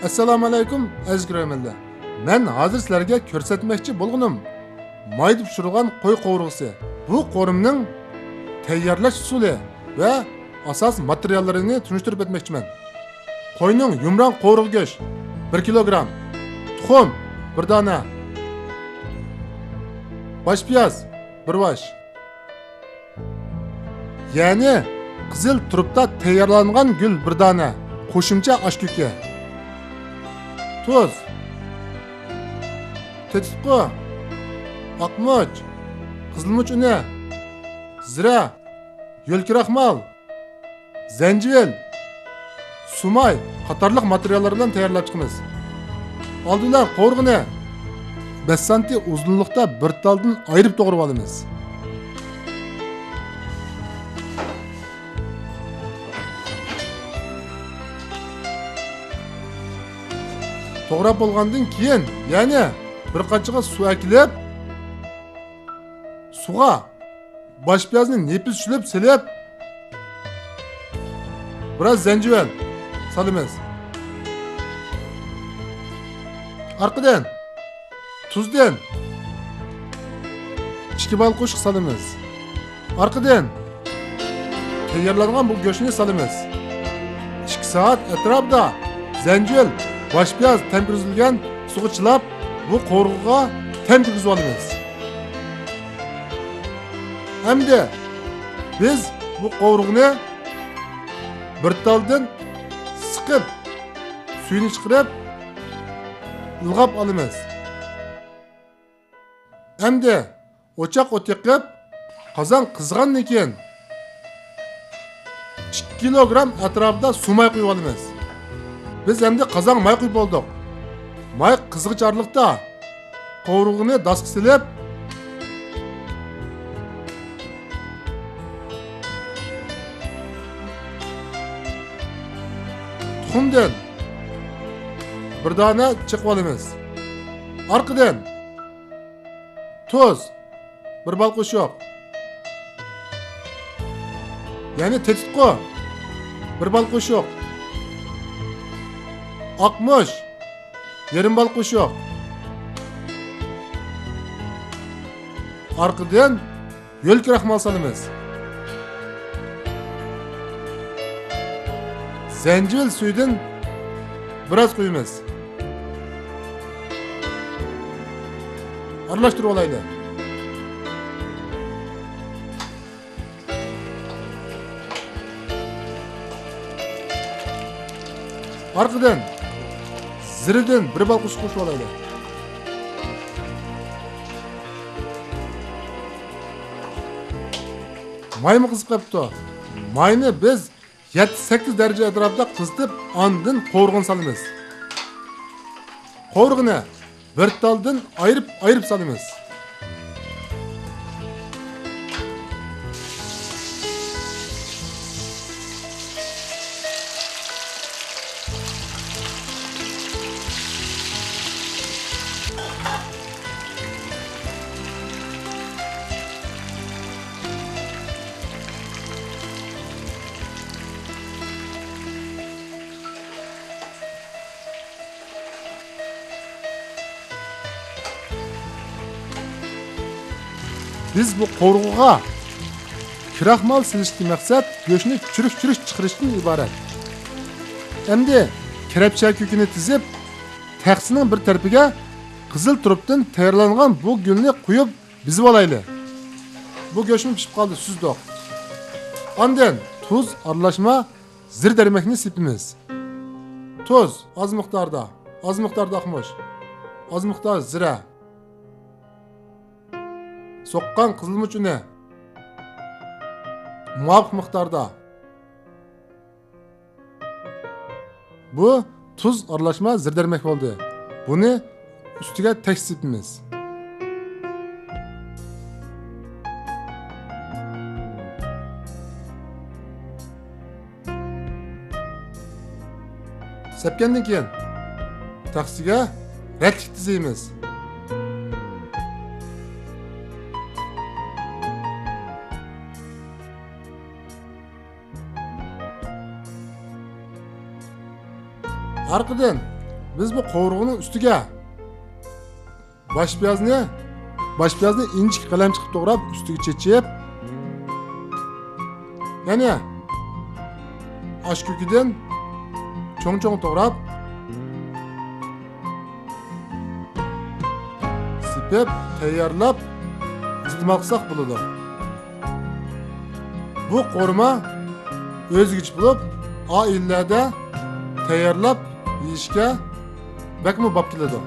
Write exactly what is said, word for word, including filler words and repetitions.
ئەسسالامۇئەلەيكۇم، ئەزىز كۆرەرمەنلەر. مەن ھازىر سىلەرگە كۆرسەتمەكچى بولغىنىم مايدا پىشۇرۇلغان قوي قوۋۇرغىسى. بۇ قورۇمنىڭ تەييارلاش ئۇسۇلى ۋە ئاساسىي ماتېرىياللىرىنى تونۇشتۇرۇپ ئۆتمەكچىمەن. قوينىڭ يۇمران قوۋۇرغا گۆش، بىر كىلوگرام. تۇخۇم، بىر دانە. باش پىياز، بىر باش. يەنى قىزىل تۇرۇپتا تەييارلانغان گۈل، بىر دانە. قوشۇمچە ئاش كۆكى. تۇز، تېتىتقۇ، ئاقمۇچ، قىزىلمۇچ ئۇنى، زىرە، يۆل كراخمال، زەنجىۋىل، سۇماي قاتارلىق ماتېرىياللار بىلەن تەييارلاپ چىقىمىز. ئالدى بىلەن قوۋۇرغىنى بەش سانتى ئۇزۇنلۇقتا بىر تالدىن ئايرىپ توغرىۋالىمىز. توغراپ بولغاندىن كېيىن، يەنى بىر قاچىغا سۇ ئەكىلىپ، سۇغا باش پىيازنى نېپىز چۈشۈرۈپ سېلىپ، بىراز زەنجىۋىل سالىمىز. ئارقىدىن تۇزدىن ئىككى بال قوشۇق سالىمىز. ئارقىدىن تەييارلانغان بۇ گۆشنى سالىمىز. ئىككى سائەت ئەتراپىدا زەنجىۋىل، باش پىياز تەم كىرگۈزۈلگەن سۇغا چىلاپ، بۇ قوۋۇرغىغا تەم كىرگۈزۈۋالىمىز. ئەمدى بىز بۇ قوۋۇرغىنى بىر تالدىن سىقىپ، سۈيىنى چىقىرىپ، ئىلغاپ ئالىمىز. ئەمدى ئوچاق ئوت يېقىپ، قازان قىزغاندىن كېيىن، ئىككى كىلوگرام ئەتراپىدا سۇ ماي قۇيۇۋالىمىز. بىز ئەمدى قازانغا ماي قۇيۇپ بولدۇق. ماي قىزغىچ ئارىلىقتا قوۋۇرغىنى داسقا سېلىپ، تۇخۇمدىن بىر دانە چېقىۋالىمىز. ئارقىدىن تۇز، بىر بال قوشۇق. يەنى تېتىتقۇ، بىر بال قوشۇق. ئاقمۇچ، يېرىم بال قوشۇق. ئارقىدىن يۆل كراخمال سالىمىز. زەنجىۋىل سۈيىدىن بىراز قۇيىمىز. ئارىلاشتۇرۇۋالايلى. ئارقىدىن زىرىدىن بىر بال قوشۇپ قوشۇۋالايلى. مايمۇ قىزىپ قېپتۇ. ماينى بىز يەتتە سەككىز دەرىجە ئەتراپىدا قىزىتىپ، ئاندىن قوۋۇرغىنى سالىمىز. قوۋۇرغىنى بىر تالدىن ئايرىپ-ئايرىپ سالىمىز. بىز بۇ قوۋۇرغىغا كراخمال سېلىشتىكى مەقسەت گۆشنى چۈرۈك-چۈرۈك چىقىرىشتىن ئىبارەت. ئەمدى كرەپشە كۆكىنى تىزىپ، تەخسىنىڭ بىر تەرىپىگە قىزىل تۇرۇپتىن تەييارلانغان بۇ گۈلنى قۇيۇپ بېزىۋالايلى. بۇ گۆشمۇ پىشىپ قالدى، سۈزدۇق. ئاندىن تۇز، ئارىلاشما زىردەرمەكنى سېپىمىز. تۇز ئاز مىقداردا، ئاز مىقداردا ئاقمۇچ، ئاز مىقدار زىرە، سوققان قىزىلمۇچ ئۇنى مۇۋاپىق مىقداردا. بۇ تۇز ئارىلاشما زىردەرمەك بولدى. بۇنى ئۈستىگە تەكشى سېپىمىز. سەپكەندىن كېيىن تەخسىگە رەتلىك تىزىمىز. ئارقىدىن بىز بۇ قورۇمىنىڭ ئۈستىگە باش پىيازنى، باش پىيازنى ئىنچىكە قەلەمچە قىلىپ توغراپ ئۈستىگە چېچىپ، يەنە ئاش كۆكىدىن چوڭ-چوڭ توغراپ، سېپىپ، تەييارلاپ ئىستېمال قىلساق بولىدۇ. بۇ قورۇما ئۆزگىچە بولۇپ، ئائىلىلەردە تەييارلاپ يېيىشكە بەكمۇ باب كېلىدۇ.